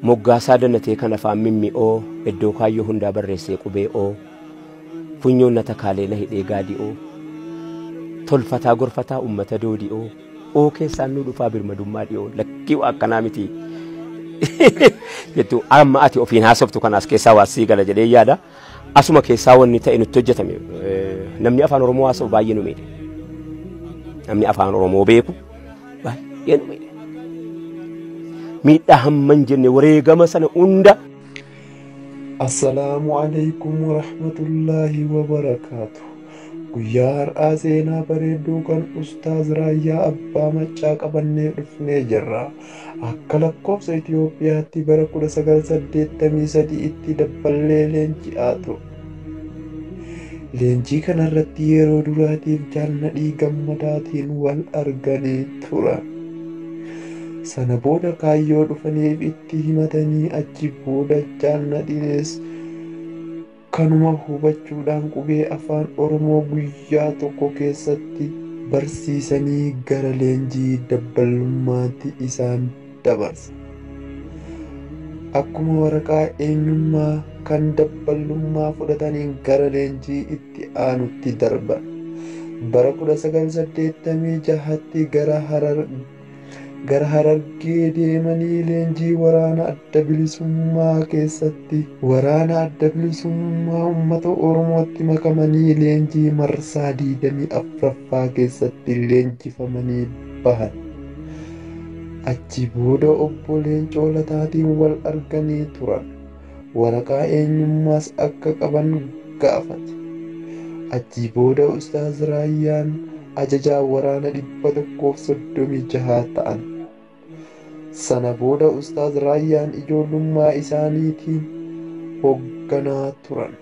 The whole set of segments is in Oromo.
Moggaasaa danatee kan afaan mimmi'oo iddoo kaayyoo hundaa barreessee qubee oo funyoon na takaalee na hidhee gaadi'oo tolfataa gorfataa ummata doodi'oo oo keessaan nu dhufaa birmadummaa dhi'oo lakkii waa akkanaa miti jettu amma ati ofiin haasoftu kanaas keessaa waa sii gala jedhee yaada. Asuma keessaa wanni ta'e nutti hojjetame namni afaan Oromoo haasa'u baay'ee nu miidhe. Namni afaan Oromoo beeku baay'ee nu miidhe. Miidhaa hamma hin jenne wareegama sana hunda. Assalaamu alaikum warahmatullaahi wabarakaatu. Guyyaa har'aa seenaa bareedduu kan Ustaaz Raayyaa Abbaa Maccaa qabannee dhufnee jirra. Akka lakkoofsa Itoophiyaatti bara 1983 itti dabballee leenji'aa ture. Leenjii kanarratti yeroo duraatiif Jaal Nadhii Gammadaatiin wal arganii turan. Sana booda kaayyoo dhufaniif itti himatanii achi booda Jaal Nadhiinis kanuma hubachuudhaan qubee afaan Oromoo guyyaa tokko keessatti barsiisanii gara leenjii dabballummaatti isaan dabarsa. Akkuma waraqaa eenyummaa kan dabballummaa fudhataniin gara leenjii itti aanutti darban. Bara 1986tti gara Harargee deemanii leenjii waraana adda bilisummaa keessatti waraana adda bilisummaa uummata Oromootti makamanii leenjii marsaa 24ffaa keessatti leenjifamanii bahan. Achi booda obbo Leencoo Lataatiin wal arganii turan. Waraqaa eenyummaas akka qaban gaafate. Achi booda Ustaaz Raayyaan ajajaa waraana 136 ta'an. Sana booda Ustaaz Raayyaan ijoollummaa isaaniitiin hoogganaa turan.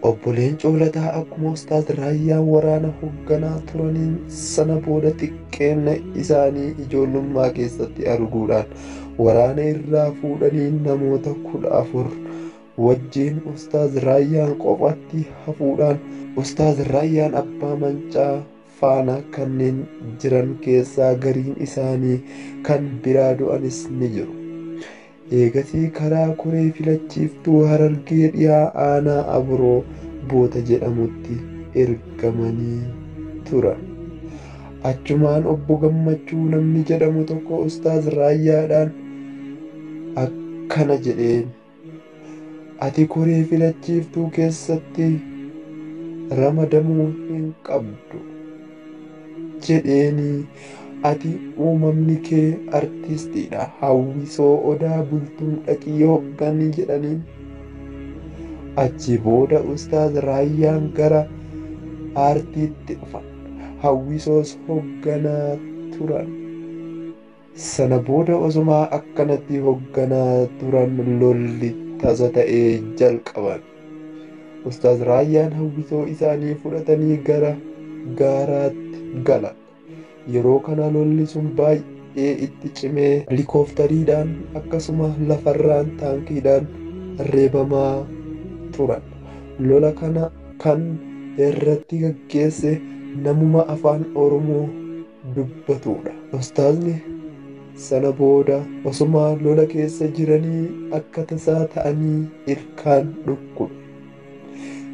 Obbo Leencoo Lataa akkuma Ustaaz Raayyaan waraana hoogganaa turaniin sana booda xiqqeenna isaanii ijoollummaa keessatti arguudhaan waraana irraa fuudhanii namoota 14 wajjin Ustaaz Raayyaan qofaatti hafuudhaan Ustaaz Raayyaan Abbaa Mancaa faana kanneen jiran keessaa gariin isaanii kan biraa du'anis ni jiru. Eegasii karaa koree filachiiftuu Harargee dhiyaa aanaa Aburoo Boota jedhamutti ergamanii turan. Achumaan obbo Gammachuu namni jedhamu tokko Ustaaz Raayyaadhaan akkana jedheen: ati koree filachiiftuu keessatti ramadamuu hin qabdu jedheeni. Ati uumamni kee artistiidha. Hawwisoo Odaa Bultuun dhaqii hooggani jedhaniin. Achi booda Ustaaz Raayyaan gara aartiitti dhufan. Hawwisoos hoogganaa turan. Sana booda osumaa akkanatti hoogganaa turan lolli tasa ta'ee jalqaban. Ustaaz Raayyaan hawwisoo isaanii fudhatanii gara gaaraatti galan. Yeroo kana lolli sun baay'ee itti cimee helikooftariidhaan akkasuma lafarraan taankiidhaan reebamaa turan. Lola kana kan irratti gaggeesse namuma afaan Oromoo dubbatudha. Ustaazni sana booda osuma lola keessa jiranii akka tasaa ta'anii ilkaan dhukkube.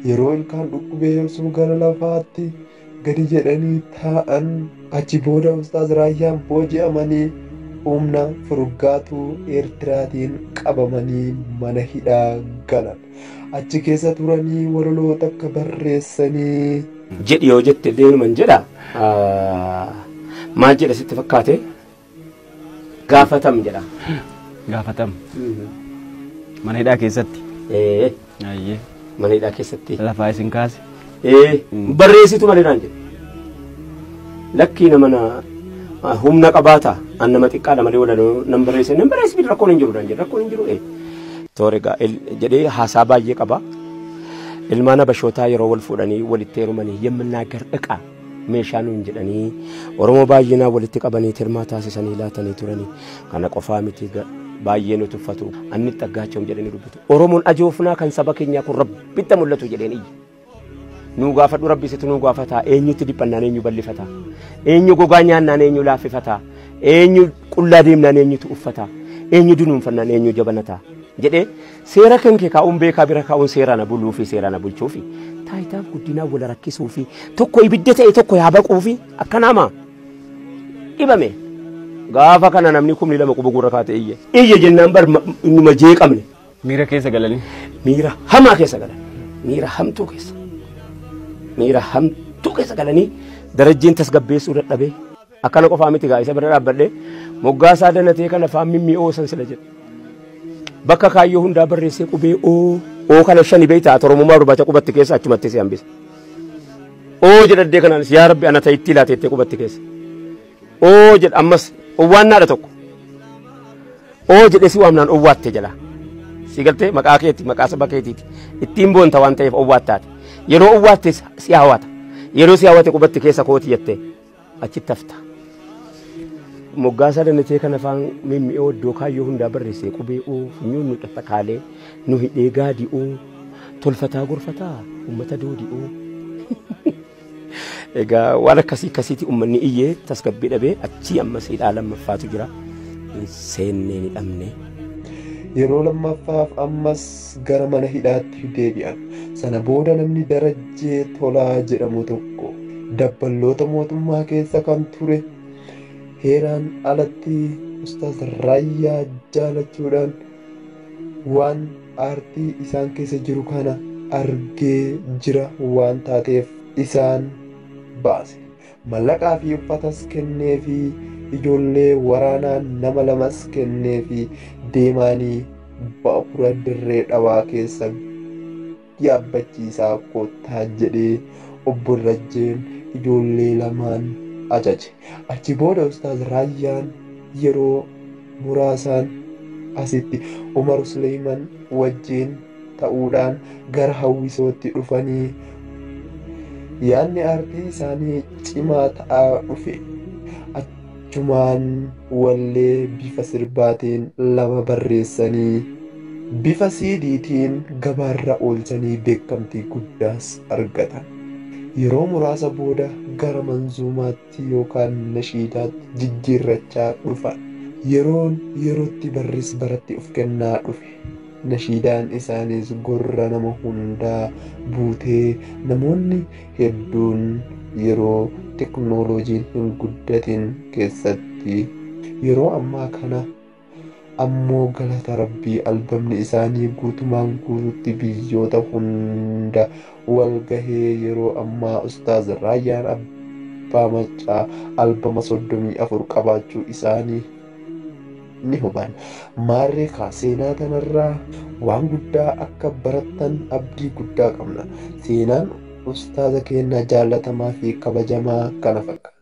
Yeroo ilkaan dhukkubee osoo gara lafaatti gadi jedhanii taa'an achi booda Ustaaz Raayyaan booji'amanii humna furgaatuu Eertiraatiin qabamanii mana hidhaa galan. Achi keessa turanii walaloo takka barreessanii. Jedhi yoo jette deemuman jedha. Maal jedha sitti fakkaate? Gaafatam jedha. Gaafatam. Mana hidhaa keessatti. Ayyee. Mana hidhaa keessatti. Lafaa isin kaase. Barreessitu malee naan jedhe. Lakkii nama na humna qabaata. An nama xiqqaadha malee walaloo nan barreesse. Nan barreessi rakkoon hin jiru naan jedhe. Rakkoon hin jiru. Toore egaa jedhee haasaa baay'ee qaba. Ilmaan Habashootaa yeroo wal fuudhanii walitti heerumanii yemminaagar dhiqaa meeshaa nuun jedhanii Oromoo baay'inaan walitti qabanii tirmaa taasisanii laatanii turanii. Kana qofaa miti baay'ee nu tuffatu. Anni xaggaachoom jedhanii dubbatu. Oromoon ajoofnaa kan saba keenyaa kun rabbitti mul'atu jedheen iyya. Nuu gaafadhu rabbi isitu nuu gaafataa. Eenyutti dhiphannaan eenyu bal'ifataa? Eenyu gogaa nyaannaan eenyu laaffifataa? Eenyu qullaa deemnaan eenyutu uffataa? Eenyu dunuunfannaan eenyu jabana ta'a jedhee seera kan kee kaa'uun beekaa bira kaa'uun seeraan buluu fi seeraan bulchuu fi taayitaaf guddinaa wal rakkisuu fi tokko ibidda ta'e tokko yaa baquu fi akkanaama dhibame. Gaafa kana namni 2,000 quba gurra kaate iyye. Iyye jennaan bar numa jeeqamne. Miira keessa galanii. Miira hamaa keessa galan. Miira hamtuu keessa. Miira hamtuu keessa galanii darajjiin tasgabbeessuu dadhabee akkana qofaa miti gaa isa bira dhaabbadhee moggaasaa danatee kana afaan mimmi'oo san sila jedhe. Bakka kaayyoo hundaa barreessee qubee oo oo kana shani beektaa Oromummaa barbaacha qubatti keessa achumatti si hambisa. Oo jedhaddee kanaanis yaa Rabbi ana ta'itti laateettee qubatti keessa. Oo jedha ammas owwaannaadha tokko. Oo jedhee si waamnaan owwaatte jala. Si galtee maqaa keeti maqaa saba keetiiti. Ittiin boonta waan ta'eef owwaattaati. Yeroo owwaatte si hawwata. Yeroo si hawwate qubatti keessa kooti jettee achitti hafta. Moggaasaa danatee kana afaan mimmi'oo iddoo kaayyoo hundaa barreessee qubee oo funyoon nu xaxxakaalee nu hidhee gaadi'oo tolfataa gorfataa uummata doodi'oo. Egaa waan akkasii akkasiiti uummanni iyyee tasgabbii dhabee achii ammas hidhaa lammaffaatu jira. Seennee ni dhabne. Yeroo lammaffaaf ammas gara mana hidhaatti deebi'an. Sana booda namni Darajjee Tolaa jedhamu tokko dabballoota mootummaa keessa kan ture heeraan alatti Ustaaz Raayyaa jaalachuudhaan waan aartii isaan keessa jiru kana argee jira waan taateef isaan baase. Mallaqaa fi uffatas kennee fi ijoollee waraanaa nama lamas kennee fi deemaanii baabura dirree dhawaa keessa yaabbachiisaa kottaa jedhee obbo Darajjeen ijoollee lamaan ajaje. Achi booda Ustaaz Raayyaan yeroo muraasaan asitti Umar Suleeman wajjin ta'uudhaan gara hawwisootti dhufanii yaadni aartii isaanii cimaa ta'aa dhufe. Achumaan wallee bifa sirbaatiin lama barreessanii bifa siidiitiin gabaarra oolchanii beekamtii guddaas argatan. Yeroo muraasa booda gara manzuumaatti yookaan nashiidaatti jijjiirrachaa dhufan. Yeroon yerootti barris baratti of kennaa dhufe. Nashiidaan isaaniis gurra nama hundaa buutee namoonni hedduun yeroo teknooloojiin hin guddatin keessatti yeroo ammaa kana ammoo galata Rabbii albamni isaanii guutumaan guututti biyyoota hunda wal gahee yeroo ammaa Ustaaz Raayyaan Abbaa Maccaa albama 34 qabaachuu isaanii ni hubanna. Maarree kaa seenaa kanarraa waan guddaa akka barattan abdii guddaa qabna. Seenaan ustaaza keenya jaallatamaa fi kabajamaa kana fakkaata.